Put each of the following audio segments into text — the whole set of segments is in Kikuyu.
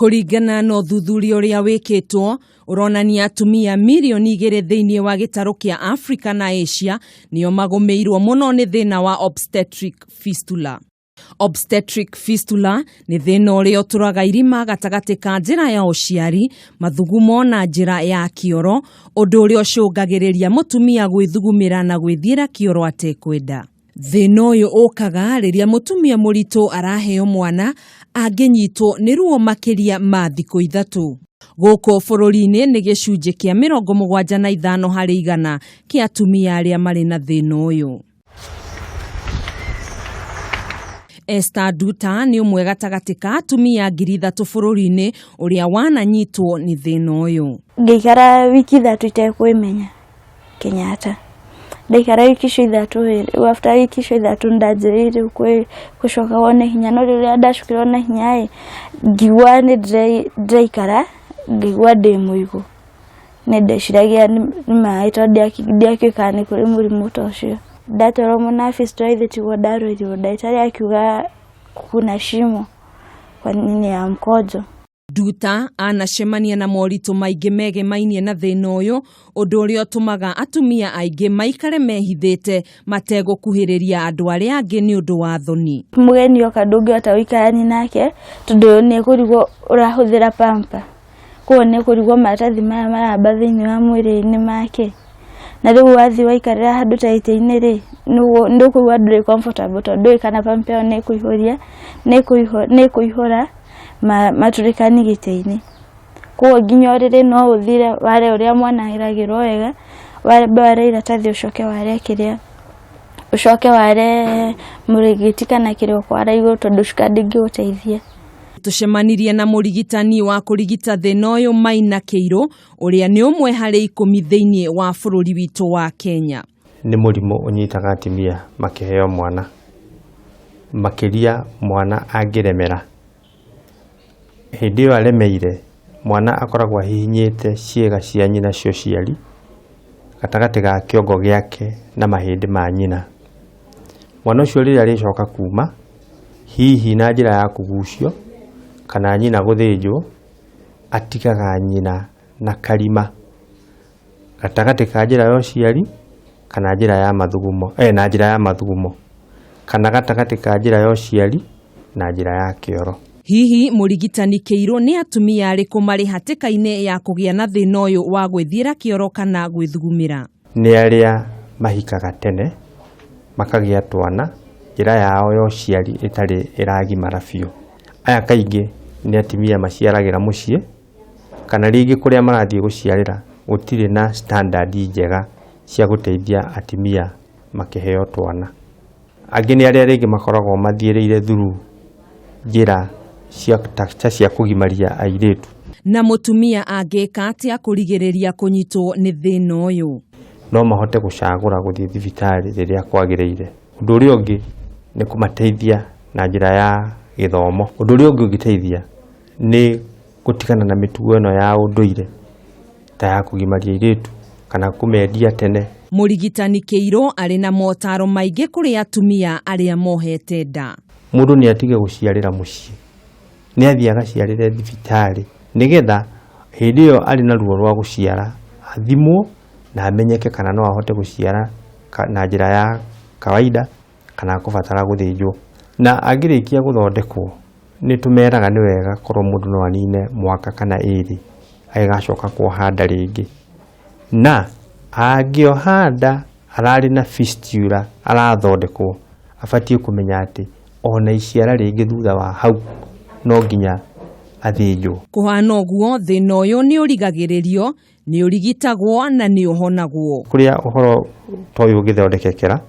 Kũringana na ũthuthuria ũrĩa wĩkĩtwo ũronania atumia mirioni 2 thĩinĩ wa gĩtarũ kĩa Afrika na Asia nĩo magũmĩirwo mũno nĩ thĩna wa obstetric fistula. Obstetric fistula nĩ thĩna ũrĩa ũtũraga irima gatagatĩ ka njĩra ya ũciari, mathugumo na njĩra ya kĩoro, ũndũ ũrĩa ũcũngagĩrĩria mũtumia gwĩthugumĩra na gwĩthiĩra kĩoro atekwenda. Thĩna ũyũ ũkaga rĩrĩa mũtumia mũritũ araheo mwana angĩnyitwo nĩ ruo makĩria ma thikũ 3. Gũkũ bũrũri-inĩ nĩ gĩcunjĩ kĩa 75% kĩa atumia arĩa marĩ na thĩna ũyũ. Esther Nduta nĩ ũmwe gatagatĩ ka atumia 3,000 bũrũri-inĩ ũrĩa wananyitwo nĩ thĩna ũyũ. Ngĩikara wiki 3 itekwĩmenya Kenyatta. Ndaikara wiki icio 3 rĩ, after wiki icio 3 nĩndanjĩrĩirie rĩu gũcoka wone hinya, no rĩrĩa ndacokire ona hinya ĩ, ngĩigua nĩ ndĩraikara ngĩigua ndĩ mũigũ. Nĩ ndeciragia nĩ maĩ tondũ ndiakĩũĩ kana nĩ kũrĩ mũrimũ ta ũcio. Ndatwarwo mwena wa fistula ithe tiguo ndarorirwo, ndagĩtarĩ akiuga kuna shimo kwa nini ya mkojo. Nduta anacemania na moritũ maingĩ megemainie na thĩna ũyũ, ũndũ ũrĩa ũtũmaga atumia aingĩ maikare mehithĩte mategũkuhĩrĩria andũ arĩa angĩ nĩ ũndũ wa thoni. Mũgeni oka ndũngĩhota gũikarania nake tondũ nĩ ekũrigwo ũrahũthĩra pamper, koguo nĩ ekũrigwo maratathi maya maramba thĩinĩ wa mwĩrĩ-inĩ make. Na rĩu wathiĩ waikarĩra handũ ta gĩtĩ-inĩ rĩ, ndũkũigua ndũrĩ comfortable tondũ ndũĩ kana pamper ĩyo nĩ ĩkũihũria, nĩ ĩkũihũra matũrĩkani gĩtĩ-inĩ. Koguo nginya ũrĩrĩ no ũthire ware ũrĩa mwana eragĩrwo wega, wambe ware iratathi ũcoke ware kĩrĩa, ũcoke ware mũrĩngĩti kana kĩrĩa ũkwara igũrũ tondũ cuka ndĩngĩgũteithia. Tũcemanirie na mũrigitani wa kũrigita thĩna ũyũ Maina Kĩirũ, ũrĩa nĩ ũmwe harĩ 10 thĩinĩ wa bũrũri witũ wa Kenya. Nĩ mũrimũ ũnyitaga atumia makĩheo mwana, makĩria mwana angĩremera. Hĩndĩ ĩyo aremeire, mwana akoragwo ahihinyĩte ciĩga cia nyina cia ũciari gatagatĩ ga kĩongo gĩake na mahĩndĩ ma nyina. Mwana ũcio rĩrĩa arĩcoka kuma, hihi na njĩra ya kũgucio kana nyina gũthĩnjwo, atigaga nyina na karima gatagatĩ ka njĩra ya ũciari kana njĩra ya mathugumo, na njĩra ya mathugumo, kana gatagatĩ ka njĩra ya ũciari na njĩra ya kĩoro. Hihi mũrigitani Kĩirũ nĩ atumia arĩkũ marĩ hatĩka-inĩ ya kũgĩa na thĩna ũyũ wa gwĩthiĩra kĩoro kana gwĩthugumĩra? Nĩ arĩa mahikaga tene makagĩa twana njĩra yao ya ũciari ĩtarĩ ĩragimara biũ. Aya kaingĩ nĩ atumia maciaragĩra mũciĩ kana rĩngĩ kũrĩa marathiĩ gũciarĩra gũtirĩ na standard njega cia gũteithia atumia makĩheo twana. Angĩ nĩ arĩa rĩngĩ makoragwo mathiĩrĩire through njĩra ta cia kũgimaria airĩtu. Na mũtumia angĩka atĩa kũrigĩrĩria kũnyitwo nĩ thĩna ũyũ? No mahote gũcagũra gũthiĩ thibitarĩ rĩrĩa kwagĩrĩire. Ũndũ ũrĩa ũngĩ nĩ kũmateithia na njĩra ya gĩthomo. Ũndũ ũrĩa ũngĩ ũngĩteithia nĩ gũtigana na mĩtugo ĩno ya ũndũire ta ya kũgimaria airĩtu kana kũmendia tene. Mũrigitani Kĩirũ arĩ na motaro maingĩ kũrĩ atumia arĩa mohete nda. Mũndũ nĩ atige gũciarĩra mũciĩ, nĩ athiĩ agaciarĩre thibitarĩ nĩgetha hĩndĩ ĩyo arĩ na ruo rwa gũciara athimwo na amenyeke kana no ahote gũciara na njĩra ya kawaida kana kũbatara gũthĩnjwo. Na angĩrĩkia gũthondekwo nĩ tũmeraga nĩ wega korwo mũndũ no anine mwaka kana 2 agĩgacoka kuoha nda rĩngĩ. Na angĩoha nda ararĩ na fistula arathondekwo, abatiĩ kũmenya atĩ ona iciara rĩngĩ thutha wa hau no nginya athĩnjwo. Kũhana ũguo thĩna ũyũ nĩ ũrigagĩrĩrio, nĩ ũrigitagwo na nĩ ũhonagwo. Kũrĩa ũhoro ta ũyũ ũngĩthondekekera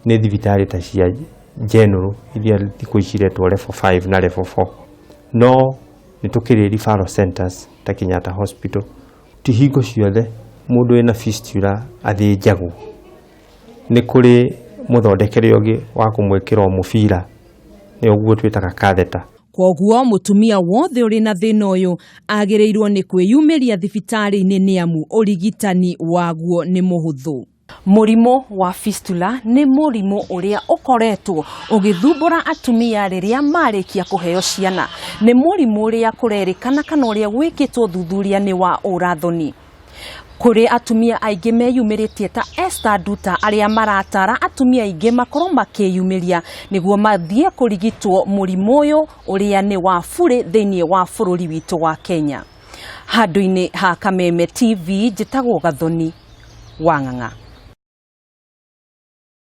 nĩ thibitarĩ ta cia general iria thikũ ici iretwo level 5 na level 4. No nĩ tũkĩrĩ referral centers ta Kenyatta Hospital. Ti hingo ciothe mũndũ wĩna fistula athĩnjagwo. Nĩ kũrĩ mũthondekere ũngĩ wa kũmwĩkĩra mũbira, nĩ ũguo twĩtaga catheter. Kwoguo mũtumia wothe ũrĩ na thĩna ũyũ agĩrĩirwo nĩ kwĩyumĩria thibitarĩ-inĩ nĩ amu ũrigitani waguo nĩ mũhũthũ. Mũrimũ wa fistula nĩ mũrimũ ũrĩa ũkoretwo ũgĩthumbũra atumia rĩrĩa marĩkia kũheo ciana. Nĩ mũrimũ ũrĩa kũrerĩkana kana ũrĩa wĩkĩtwo thuthuria nĩ wa ũrathoni. Kũrĩ atumia aingĩ meyumĩrĩtie ta Esther Nduta arĩa maratara atumia aingĩ makorwo makĩyumĩria nĩguo mathiĩ kũrigitwo mũrimũ ũyũ ũrĩa nĩ wa burĩ thĩinĩ wa bũrũri witũ wa Kenya. Handũ-inĩ ha Kameme TV njĩtagwo Gathoni wa Ng'ang'a.